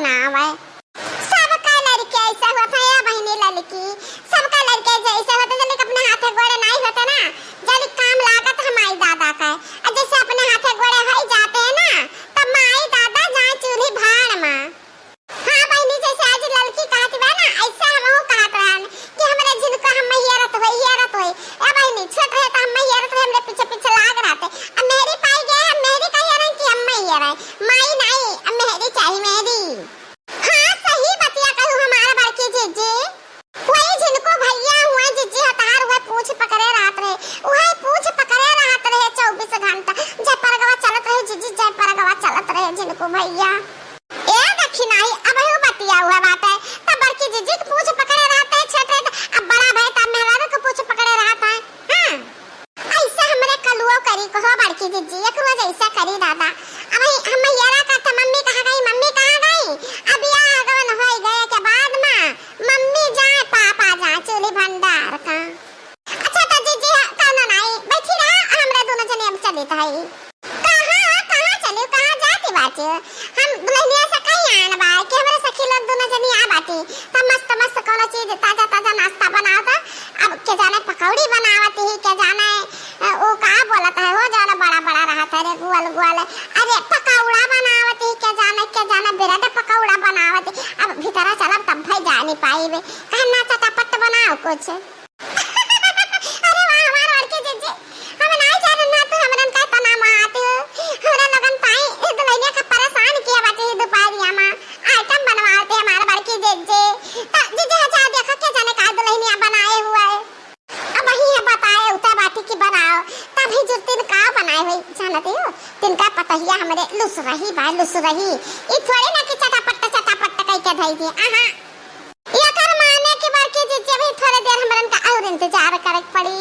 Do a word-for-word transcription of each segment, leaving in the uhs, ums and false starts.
ना आवे। सबका लड़के ऐसा होत है, ए बहिनी ललकी, सबका लड़के जैसे होत है, जल्दी अपने हाथे गोड़े नाई होत है ना, जल्दी काम लागत है माई दादा का। और जैसे अपने हाथे गोड़े होई जाते हैं ना, तब माई दादा जाए चूल्ही भाड़ में। हाँ बहिनी, जैसे आज ललकी कहत बा ना, ऐसे हमहू कहत रहन कि हमरे झिनको हम हेरत होई, हेरत होई। ए बहिनी, छोट रहे तो हम हेरत होई, हमरे पीछे पीछे लाग रहते। अब मेहरी पाई गए, हम मेहरी कहिए रहे कि हम हेरे, माई नाई, अब मेहरी चाही मेहरी। हाँ, सही बतिया कहू हमार बड़की जीजी। वही झिनको भैया हुए जीजी हतार हुए पूछ पकड़े रहत रहे, वही पूछ पकड़े रहत रहे चउबीस घंटा। जय परगवा चलत रहे जीजी, जय परगवा चलत रहे झिनको भैया। ए देखी नाही, अब वो बतिया हुआ बात है, तब बड़की जीजी के पूछ पकड़े रहत रहे, छोट रहे, अब बड़ा भए तब मेहरारू के पूछ पकड़े रहत है। हाँ। ऐसा हमरे कलुओ करी कहो बड़की जीजी, एक रोज ऐसा करी दादा। अब हम यरा का तो मम्मी कहाँ गई, मम्मी कहाँ गई? अब या आगमन होई गए के बाद में मम्मी जाए, पापा जाए, चूल्ही भंडार का। अच्छा तो जीजी, हाँ, कौनो नाई, बैठी रहा, हमरा दोनों जने अब चलित हई। कहाँ, कहाँ चलिउ, कहाँ जाती बाटिउ? हम दुल्हनिया से कहीं आन बा कि हमरे सखी लोग दोनों जनी आ बाटी, तब मस्त मस्त कौनो चीज ताजा ताजा नाश्ता बनावत। अब के जाने पकौड़ी बनावत ही, के जाने, अ, वो का बोलत है, वो जौन बड़ा बड़ा रहत है रे, गोल गोल, अरे पकौड़ा बनावत ही, के जाने, के जाने ब्रेड पकौड़ा बनावत ही। अब भीतरा चलब तब भाई जानी पाइबे, कहे ना चटापट बनाओ कुछ। अरे वाह, हमार बड़की जीजी, हम नाई जानन ना, तू हमरन का तना मारत हो। हमरा लोगन ताई ए दुल्हनिया का परेशान किया बाटे ई दुपहरिया मा। आइटम बनवाते हमार बड़की जीजी। त जीजी, अच्छा देखा के जाने का दुल्हनिया बनाए हुआ है। अब वही है बताए उता बाटी की बनाओ, तभी जो तिनका बनाए हुई जानते हो, तिनका पतहिया हमरे लुसरही बा, लुसरही। ई थोड़ी ना कि चटापट चटापट कई के धई दी, आहा। एकर माने कि बड़की जीजी, अभी थोड़े देर हमरन का और इंतजार करे के पड़ी।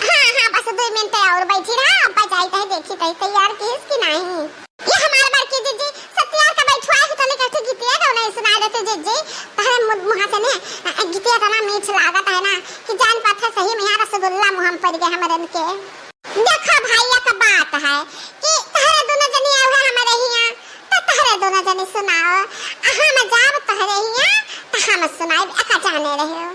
हाँ, हाँ, बस दुई मिनट और बैठी रहा, अब्बा जाई तही देखी तही तैयार किस कि नाही। ये हमार बड़की जीजी, सत्यार का बैठुआ है, तनी कथी गीतिया गाना सुना देते जीजी, तहरे मु-, मुँहा से ने, अ, गीतिया तना मीठ लागत है ना, कि जान पाथा सही में यहाँ रसगुल्ला मुँह में पड़ गया हमरन के। देखा भाई, एक बात है कि तहरे दोनों जनी आवे हमरे हियाँ, त तहरे दोनों जनी सुनाओ, आ हम जाब तहरे हियाँ, त हम सुनाइब, एका जाने रहे।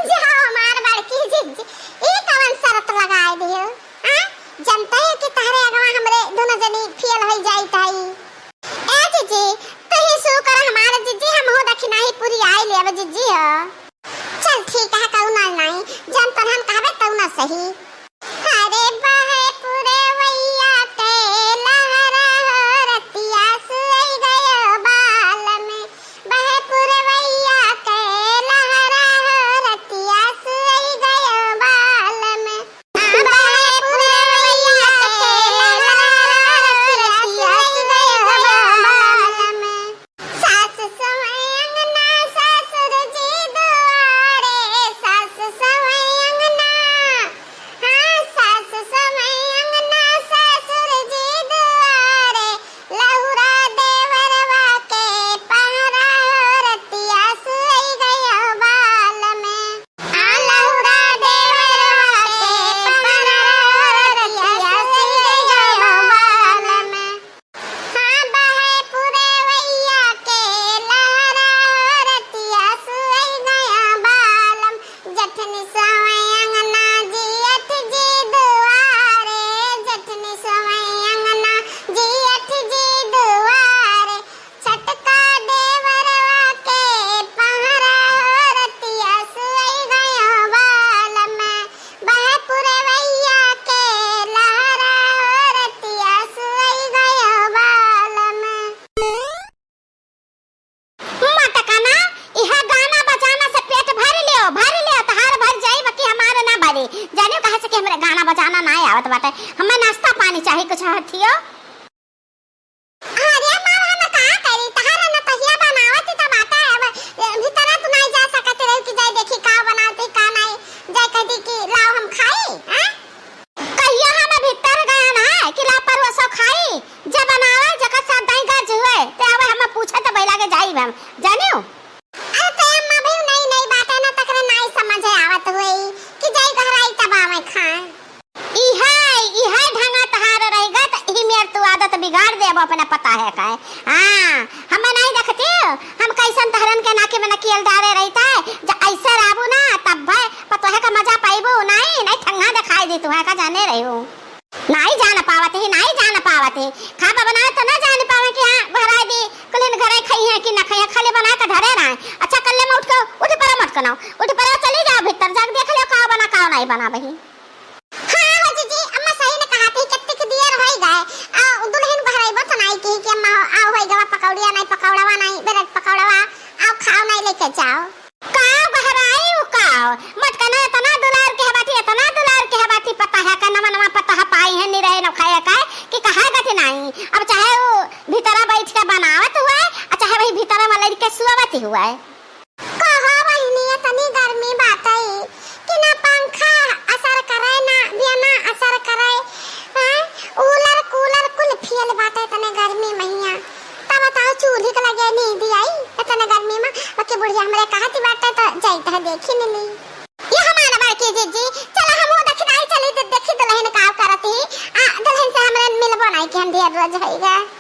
जाओ हमार बड़की जीजी, ई कवन शरत लगाए दियो? आ? जनते हो कि तहरे अगवा हमरे दोनों जनी फेल होई जाई ताई। ए जीजी, तू ही शुरू कर हमार जीजी, हम हो दखिनाही पूरी आई लेब जीजी हो। चल ठीक है, कौनो नाई, जौन तोहन कहबे तौन सही। अरे बहे पुरवैया के लहरा हो, रतिया सुई गयो बाल में। बहे पुरवैया के लहरा हो, रतिया सुई गयो बाल में। बहे पुरवैया के लहरा हो, रतिया सुई गयो बाल में। सास सोए अंगना ससुर जी दुआरे, सास सोए अंगना, हाँ, सास सोए अंगना ससुर जी दुआरे, लहुरा देवरवा के पहरा हो, रतिया सुई गयो बाल में। आ लहुरा देवरवा के पहरा हो, रतिया सुई गयो बाल में। हाँ, बहे पुरवैया के लहरा हो, रतिया सुई गया बालम। जठनी सोए अंगना जियठ जी दुआरे, जठनी सोए अंगना जियठ जी दुआरे। छटका देवरवा के पहरा हो, रतिया सुई गया बालम। बहे पुरवैया के लहरा हो, रतिया सुई गयो बालम। मटकना, इहे गाना बजाना से पेट भर लियो, भर लियो, तहार भर जाई, बाकी हमार ना भरी। जानियो कहाँ से कि हमरे गाना बजाना ना आवत बाटे, हमें नाश्ता पानी चाही कुछ हथियो। अरे माँ, हम का करी? तहार न तहिया बनावत ही त बाटा है। अब भीतरा तू नहीं जा सकत रहे कि जाए देखी का बनावत ही, का नहीं। जाए कह दी कि लाओ हम खाई, हैं? कहियो हम भीतर गया ना है कि ला परोसो खाई। जे बनावे, जकर साथ दाई गज हुए, ते आवे हम पूछे त बैला के जाई हम। जानियो? अरे तो अम्मा भाई नई नई बात है ना, तकरे नाई समझ आवत हुई कि जाई घराई तब आवे खाए। इहे, इहे ढंगा तहार रहेगा त इही मेर तू आदत बिगाड़ देबो अपना पता है काहे। अच्छा कल्ले में उठ के, उठ परा मत कनाओ, उठ परा चली जाओ भीतर, जाके देख लो का बना का नाई बना बही। हाँ हो जीजी, अम्मा सही न कहा थी, कितनी की दियर होई गए, आ दुल्हन बहराई बत नाई की कि अम्मा आओ होई गवा पकौड़िया नाई, पकौड़वा नाई, ब्रेड पकौड़वा, आओ खाओ नाई लेके जाओ। का बहराई उ का? मत कना इतना दुलार के बाटी, इतना दुलार के बाटी, पता है का नवा नवा पता है पाई है, नहीं रहे न खाए का कि कहा गति नाई। अब चाहे वो भीतरा बैठ के बनावत हुआ, आ चाहे वही भीतरा में लड़के सुअवत हुआ। कहो बहिनी, इतनी गर्मी बाटे कि ना पंखा असर करे, ना बिना असर करे, हैं? कूलर, कूलर कुल फेल बाटे इतने गर्मी महिया। तब बताओ चूल्ही के लगे नींद आई इतने गर्मी में। बाकी बुढ़िया हमरे कहती बाटे तो जाइत है देखी मिली। ये हमारा बड़की जीजी, चला हम वो दखिनाई चली दे-, देखी दुल्हन का करत ही। आ, दुल्हन से हमरे मिलबो नाई कि हम ढेर रोज होई गए।